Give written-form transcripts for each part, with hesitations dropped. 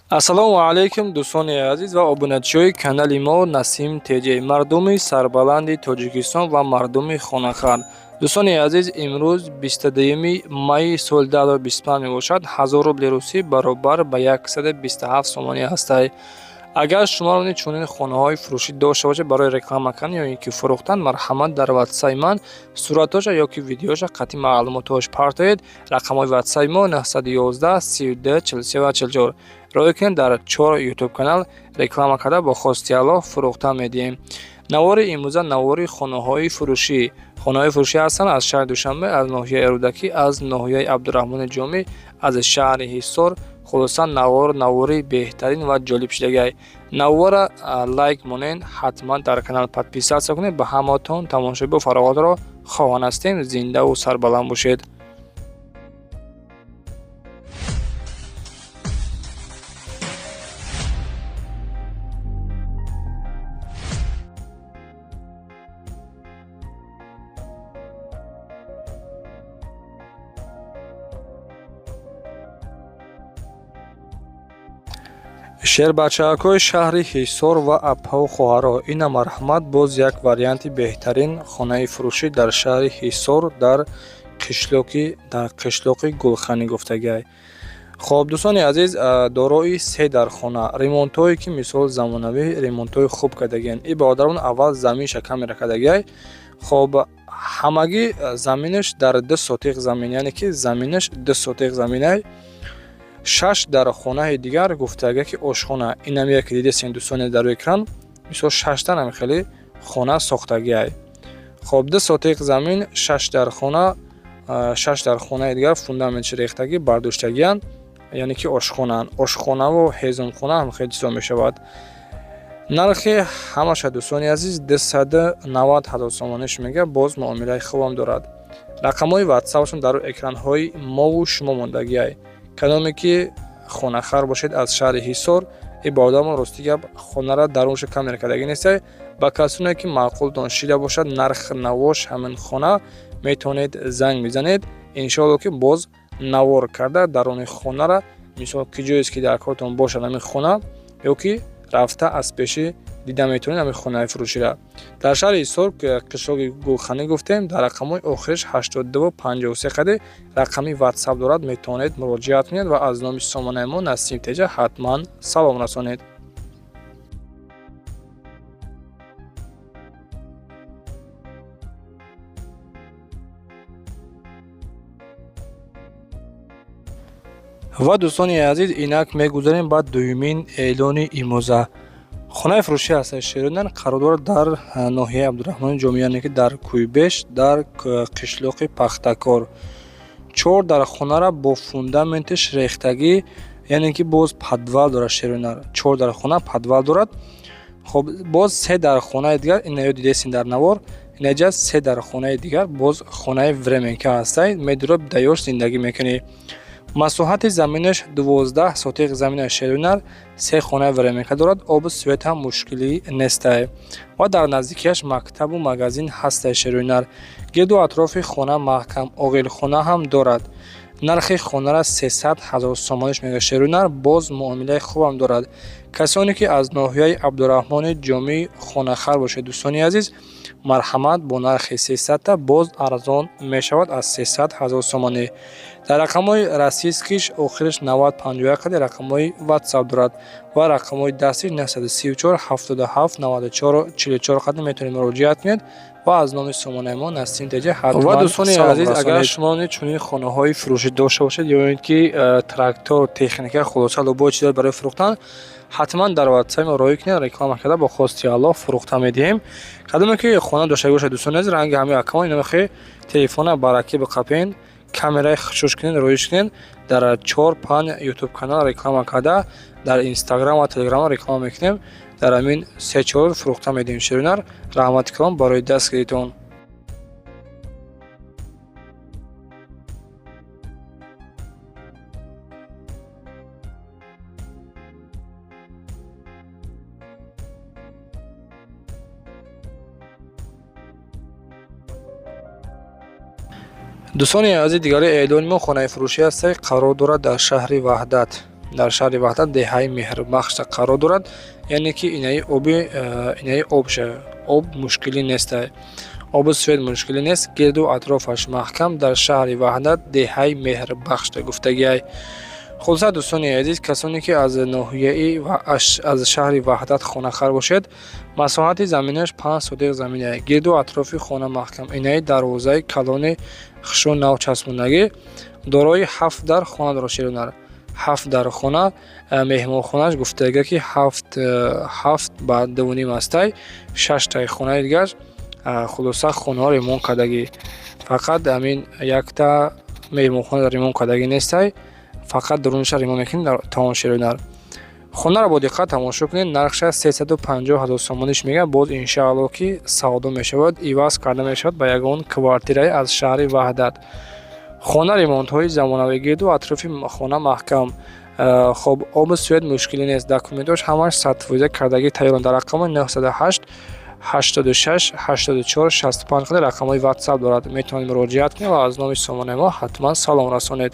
Ассалому алайкум, дӯстони азиз ва обуначиҳои канали мо Насим ТЖ, мардуми сарбаланди Тоҷикистон ва мардуми хонахар. Дӯстони азиз, имрӯз 22 майи соли 2025 мебошад. 1000 рубли русӣ баробар ба 127 сомонӣ ҳастай. Агар шумо чунин хонаҳои фурӯшӣ дошта бошед барои реклама кардан ё ин ки фурӯхтан, марҳамат, дар ватсаи ман суратҳоша ё ки видеоша қатъи маълумотҳош партоед. Рақамҳои ватсаи мо 911 32 43 ва 44. Роҳӣ кунед, дар чор ютуб канал реклама карда, бо хости Аллоҳ фурӯхта медиҳем. Навори имрӯза навори хонаҳои фурӯшӣ. Хонаҳои фурӯшӣ ҳастанд аз шаҳри Душанбе, аз ноҳияи Рӯдакӣ, аз ноҳияи Абдураҳмони Ҷомӣ, аз шаҳри Ҳисор. Хулоса, навор навори беҳтарин ва ҷолиб шудагай. Навора лайк монед, ҳатман дар канал подписаться кунед. Ба ҳамаатон тамошои бо фароғатро хоҳон ҳастем. Зиндаву сарбаланд бошед. Шербачаҳакҳои шаҳри Ҳисор ва аппаву хоҳаро, ина, марҳамат, боз як варианти беҳтарин хонаи фурӯшӣ дар шаҳри Ҳисор, дар қишлоқи Гулханӣ гуфтагиай. Хоб, дӯстони азиз, дорои се дархона, ремонтҳое ки мисол замонавӣ, ремонтҳои хуб кардагианд. И бародарон аввал заминша камера кардагиай. Хоб, ҳамагӣ заминаш дар 2 сотих замин, яъне ки заминаш 2 сотих заминай. Шаш дархонаи дигар гуфтага ки ошхона, инам яке дидесен, дӯстоне, дар экран. Мисол, шашта нами хеле хона сохтагиай. Хоб, 2 сотих замин, шаш дархона, шаш дархонаи дигар фундаментши рехтагӣ бардоштагианд, яъне ки ошхонаанд. Ошхонаву ҳезумхона ҳам хеле чизо мешавад. Нархи ҳамаша, дӯстони азиз, 290 000 сомониш мега, боз муомилаи хубам дорад. Рақамҳои ватсапшон дар экранҳои мову шумо мондагиай. Кадоме ки хонахар бошед аз шаҳри Ҳисор, и бародармон, рости гап, хонара дарунша камера кардагӣ нестай. Ба касоне ки маъқултон шида бошад нарх навош ҳамин хона, метавонед занг бизанед. Иншоалло, ки боз навор карда даруни хонара, мисол, ки ҷоест ки дар кортон бошад ҳамин хона, ё ки рафта аз пешӣ дида метавонед ҳамин хонаи фурӯшира. Дар шаҳри Ҳисор, қишлоқи Гулханӣ гуфтем, дар рақамҳои охириш 82 53 қади рақами ватсап дорад, метавонед муроҷиат кунед ва аз номи сомонаи мо Насим ТЖ ҳатман салом расонед. Ва, дӯстони азиз, инак мегузарем ба дуюмин эълони имрӯза. Хонаи фурӯшӣ ҳастад, шеринан, қарор дорад дар ноҳияи Абдураҳмони Ҷомӣ, яъне ки дар Кӯйбеш, дар қишлоқи Пахтакор. Чор дархонара бо фундаментиш рехтагӣ, яъне ки боз подвал дорад, шеринар. Чор дархона подвал дорад. Хоб, боз се дархонаи дигар, инаё дидесин дар навор, инаҷа се дархонаи дигар, боз хонаи временка ҳастай, медуро даёш зиндагӣ мекунӣ. Масоҳати заминаш 12 сотих замина, шеринар. Се хонаи временка дорад, обу свет ҳам мушкилӣ нестай ва дар наздикиаш мактабу магазин ҳастай, шеринар. Гирду атрофи хона маҳкам, оғилхона ҳам дорад. Нархи хонара 300 000 сомониш мега, шеринар, боз муомилаи хубам дорад. Касоне ки аз ноҳияи Абдураҳмони Ҷомӣ хонахар бошед, дӯстони азиз, марҳамат, бо нархи сесадта боз арзон мешавад аз 300 000 сомонӣ. Дар рақамҳои российскиш охириш 90 51 қади рақамҳои ватсап дорад ва рақамҳои дастиш 934 77 94 44 қади метавонед муроҷиат кунед ва аз номи сомонаи мо Насим ТЖ ҳатман. Ва, дӯстони азиз, агар шумо чунин хонаҳои фурӯшӣ дошта бошед ё ин ки трактор, техника, хулоса, любой чиз барои фурӯхтан, ҳатман дар ватсапи мо роҳӣ кунед, реклама карда, бо хости Аллоҳ фурӯхта медиҳем. Кадоме ки хона доштагӣ бошад, дӯстони азиз, ранги ҳамаи акамон инамехе телефона баракӣ биқапен, камераи хушуш кунед, роиш кунед, дар чор панҷ ютуб канал реклама карда, дар инстаграм ва телеграм реклама мекунем, дар ҳамин се чор фурӯхта медиҳем, ширинар. Раҳмати калом барои дастгиритон. Дӯстони азиз, дигари эълони мо хонаи фурӯшӣ ҳастад, қарор дорад дар шаҳри Ваҳдат. Дар шаҳри Ваҳдат деҳаи Меҳрбахшда қарор дорад, яъне ки инаи оби инаи обша об мушкилӣ нестай, обу свет мушкилӣ нест, гирду атрофаш маҳкам. Дар шаҳри Ваҳдат деҳаи Меҳрбахшда гуфтагиай. Хулоса, дӯстони азиз, касоне ки аз ноҳияи ва аз шаҳри Ваҳдат хонахар бошед, масоҳати заминаш 5 сотих заминае, гирду атрофи хона маҳкам, инаи дарвозаи калони хушрӯ нав часпондагӣ, дорои 7 дар хона дорад шерунар, 7 дар хона. Меҳмонхонааш гуфтага ки 7 ба 2.5 астай, 6таи хонаи дигар. Хулоса, хонаҳо ремонт кардагӣ, фақат ҳамин якта меҳмонхона ремонт кардагӣ нестай, фақат дуруниша ремонт мекунем тамом. Шерунар, хонаро бо диққат тамошо кунед. Нархша 350 ҳазор сомониш мегӯяд, боз иншааллоҳ ки савдо мешавад, иваз карда мешавад ба ягон квартираи аз шаҳри Ваҳдат. Хона ремонтҳои замонавӣ, гирду атрофи хона маҳкам. Хоб, обу свет мушкилӣ нест, документош ҳамаш 100% кардагӣ тайёранд. Дар рақамҳои 908 86 84 65 қадар рақамҳои ватсап дорад, метавонед муроҷиат кунед ва аз номи сомонаи мо ҳатман салом расонед.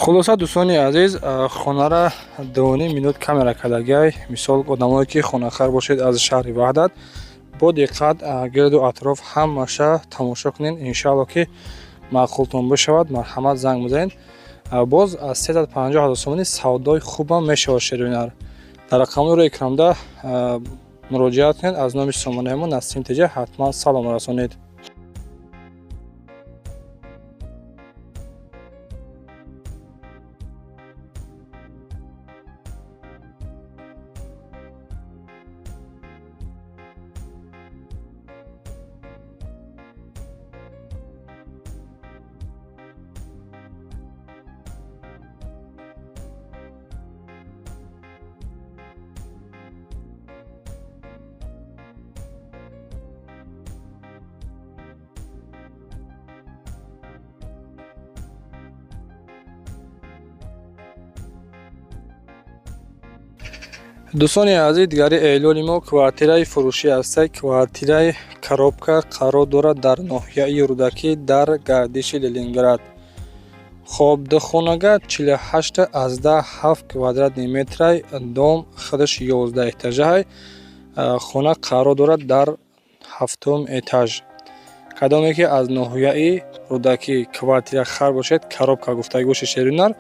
Хулоса, дӯстони азиз, хонара 2.5 минут камера кардагиай. Мисол, одамое ки хонахар бошед аз шаҳри Ваҳдат, бо диққат гирду атроф ҳамаша тамошо кунед, иншаалло ки маъқултон бишавад, марҳамат, занг бизанед. Боз аз 350 ҳазор сомонӣ савдои хубам мешавад. Шервинар, дар рақамҳои рӯи экранда муроҷиат кунед, аз номи сомонаи мо Насим Теҷа ҳатман салом расонед. Дӯстони азиз, дигари эълони мо квартираи фурӯшӣ ҳастад. Квартираи коробка қарор дорад дар ноҳияи Рӯдакӣ, дар гардиши Ленинград. Хоб, духонага 48,7 квадратный метрай, дом худаш 11 этажаҳай, хона қарор дорад дар ҳафтум этаж. Кадоме ки аз ноҳияи Рӯдакӣ квартира хар бошед, коробка гуфтагӣ бошед, шеринар,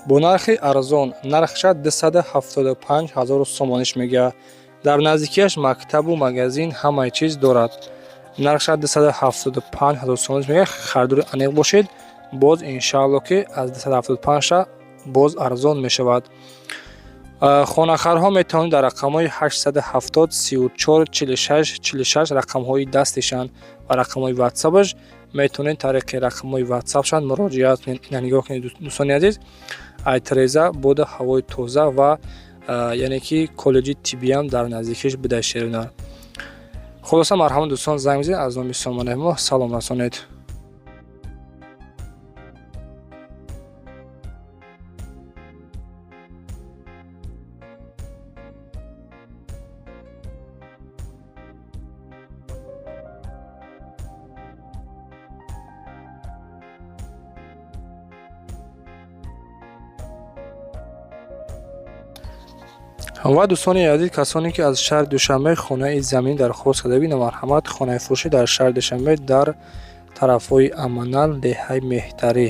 бо нархи арзон, нархша 275 ҳазору сомониш мегӯяд. Дар наздикиаш мактабу магазин ҳамаи чиз дорад. Нархша 275 ҳазор сомониш мегӯяд. Харидори аниқ бошед, боз иншаалло ки аз 275 боз арзон мешавад. Хонахарҳо метавонед дар рақамҳои 870 34 46 46, рақамҳои дастишанд ва рақамҳои ватсапаш, метавонед тариқи рақамҳои ватсапшанд муроҷиат кунед. Ина нигоҳ кунед, дӯстони азиз, ай тиреза боду ҳавои тоза ва яъне ки коллеҷи тиббиам дар наздикиш буда. Шеринар, хулоса, марҳамат, дӯстон, занг бизанед, аз номи сомонаи мо салом расонед. Ва дӯстони азиз, касоне ки аз шаҳри Душанбе хонаи заминӣ дархост карда бинед, марҳамат, хонаи фурӯшӣ дар шаҳри Душанбе, дар тарафҳои Аманал, деҳаи Меҳтарӣ.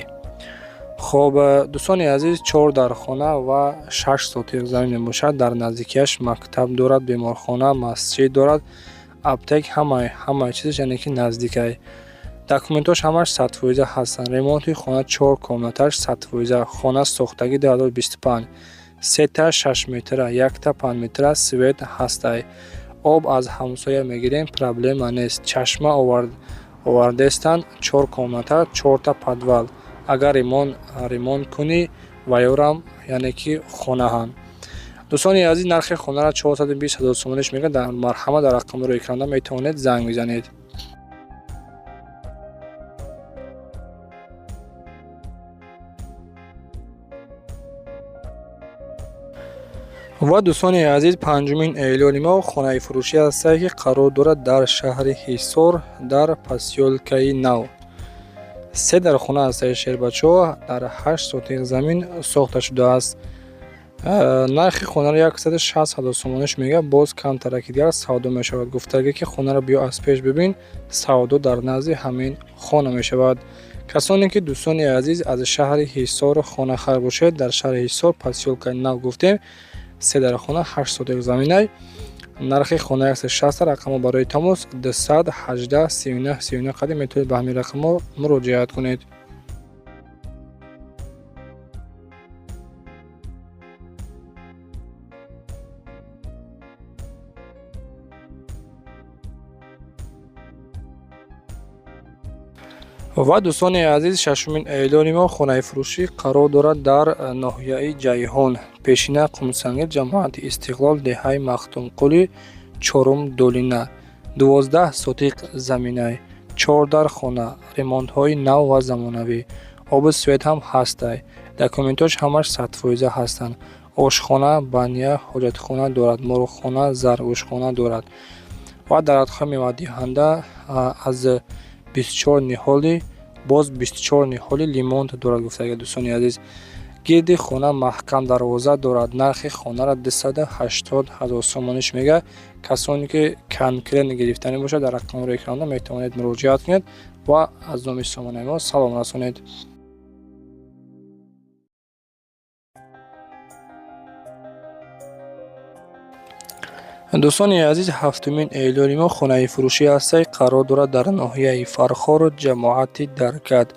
Хоб, дӯстони азиз, чор дархона ва 6 сотих замин мебошад. Дар наздикиаш мактаб дорад, беморхона, масҷид дорад, аптек, ҳамаи чизаш, яъне ки наздикай. Документош ҳамаш 100% ҳастанд. Ремонти хона чор комнаташ 100%, хона сохтагӣ 2025, сета 6 метра, якта 5 метра, свет ҳастай, об аз ҳамсоя мегирем, проблема нест, чашма овардестанд. Чор комната, чорта подвал, агар ремонт кунӣ ваёрам, яъне ки хонаҳанд. Дӯстони азиз, нархи хонаро 420 ҳазор сомониш мегӯяд. Дар марҳамат, дар рақами рӯи экранда метавонед занг бизанед. Ва Ва, дӯстони азиз, панҷумин эълони мо хонаи фурӯшӣ ҳастае, ки қарор дорад дар шаҳри Ҳисор, дар посёлкаи Нав. Се дар хона ҳастаи, шербачаҳо, дар 8 сотих замин сохта шудааст. Нархи хонаро 160 000 сомониш мега, боз камтараки дигар савдо мешавад. Гуфтагӣ, ки хонаро биё аз пеш бибин, савдо дар назди ҳамин хона мешавад. Касоне ки, дӯстони азиз, аз шаҳри Ҳисор хонахар бошед, дар шаҳри Ҳисор, посёлкаи Нав гуфтем, се дар хона, 8 сотих заминай, нархи хона 160. Рақамҳо барои тамос 218 39 39 қадим, метавонед ба ҳамин рақамҳо муроҷиат кунед. Ва, дӯстони азиз, шашумин эълони мо хонаи фурӯшӣ қарор дорад дар ноҳияи Ҷайҳон, пешина Қумсангир, ҷамоати Истиқлол, деҳаи Махтумқули, чорум долина. 12 сотиқ заминай, чор дар хона, ремонтҳои нав ва замонавӣ, обу свет ҳам ҳастай, документош ҳамаш 100% ҳастанд. Ошхона, баня, ҳоҷатхона дорад, мурғхона, заргӯшхона дорад ва дарахтҳои мевадиҳанда, аз 24 ниҳоли, боз 24 ниҳоли лимон дорад, гуфтага, дӯстони азиз. Гирди хона маҳкам дарвоза дорад. Нархи хонаро 280 000 сомониш мега. Касоне ки конкретно гирифтанӣ бошад, дар рақамҳои экранда метавонед муроҷиат кунед ва аз номи сомонаи мо салом расонед. Дӯстони азиз, ҳафтумин эълони мо хонаи фурӯшӣ ҳастай, қарор дорад дар ноҳияи Фархор, ҷамоати Даркат.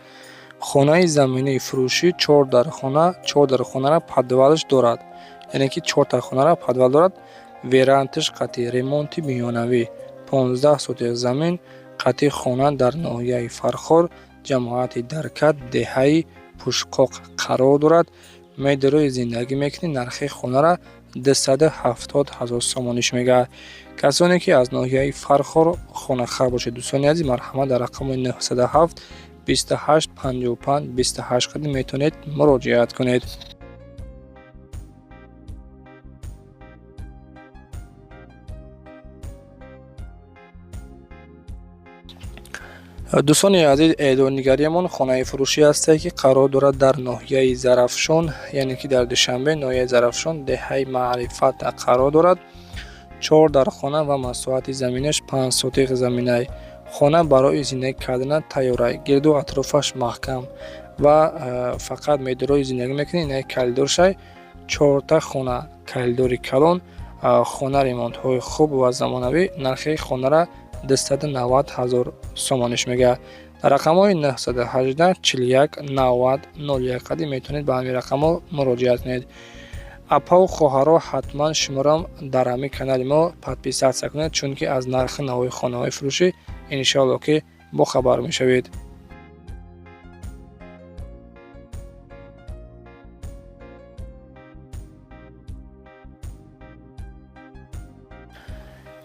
Хонаи заминии фурӯшӣ, чор дар хона, чор дар хонара подвалш дорад, яъне ки чорта хонара подвал дорад, верандаш қатъи, ремонти миёнавӣ, 15 сотих замин қатъи хона дар ноҳияи Фархор, ҷамоати Даркат, деҳаи Пушқоқ қарор дорад. Медарои зиндагӣ мекунӣ. Нархи хонара 270 000 сомониш мега. Касоне ки аз ноҳияи Фархор хонахар бошед, дӯстони азиз, марҳамат, дар рақами 907 28 55 28 қадим метавонед муроҷиат кунед. Дӯстони азиз, эълоннигариямон хонаи фурӯшӣ ҳастае, ки қарор дорад дар ноҳияи Зарафшон, яъне ки дар Душанбе, ноҳияи Зарафшон, деҳаи Маърифат қарор дорад. Чор дар хона ва масоҳати заминаш 5 сотиқ заминай. Хона барои зиндагӣ кардана тайёрай, гирду атрофаш маҳкам ва фақат медорои зиндагӣ мекунӣ. Инаи коридоршай, чорта хона, коридори калон, хона ремонтҳои хуб ва замонавӣ. Нархи хонара 290 000 сомониш мега. Дар рақамҳои 918 41 90 01 қадим метавонед ба ҳамин рақамҳо муроҷиат кунед. Апаву хоҳаро, ҳатман шуморам дар ҳамин канали мо подписаться кунед, чунки аз нархи навои хонаҳои фурӯшӣ иншоалло ки бохабар мешавед.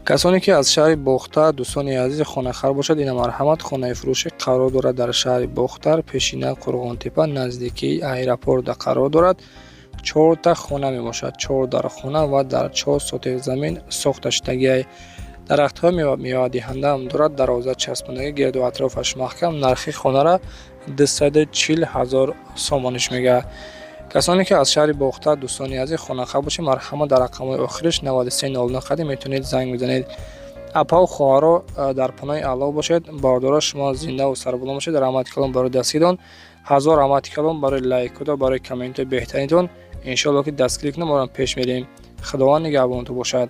Касоне ки аз шаҳри Бохтар, дӯстони азиз, хонахар бошад, ина марҳамат, хонаи фурӯшӣ қарор дорад дар шаҳри Бохтар, пешина Қурғонтепа, наздикии аэропорта қарор дорад. Чорта хона мебошад, чор дар хона ва дар 4 сотих замин сохта шудагиай. Дарахтҳои мевадиҳандаам дорад, дарвоза часпондагӣ, гирду атрофаш маҳкам. Нархи хонара 240 000 сомониш мега. Касоне ки аз шаҳри Бохтар, дӯстони азиз, хонахар бошед, марҳамат, дар рақамҳои охириш 9309 қадим метавонед занг бизанед. Апаву хоҳаро, дар паноҳи Аллоҳ бошед. Бародаро, шумо зиндаву сарбаланд бошед. Раҳмати калон барои дастгиритон, ҳазор раҳмати калон барои лайкото, барои комментҳои беҳтаринтон. Иншоалло ки дастгирӣ кунем, моро пеш мерем. Худованд нигаҳбонтон бошад.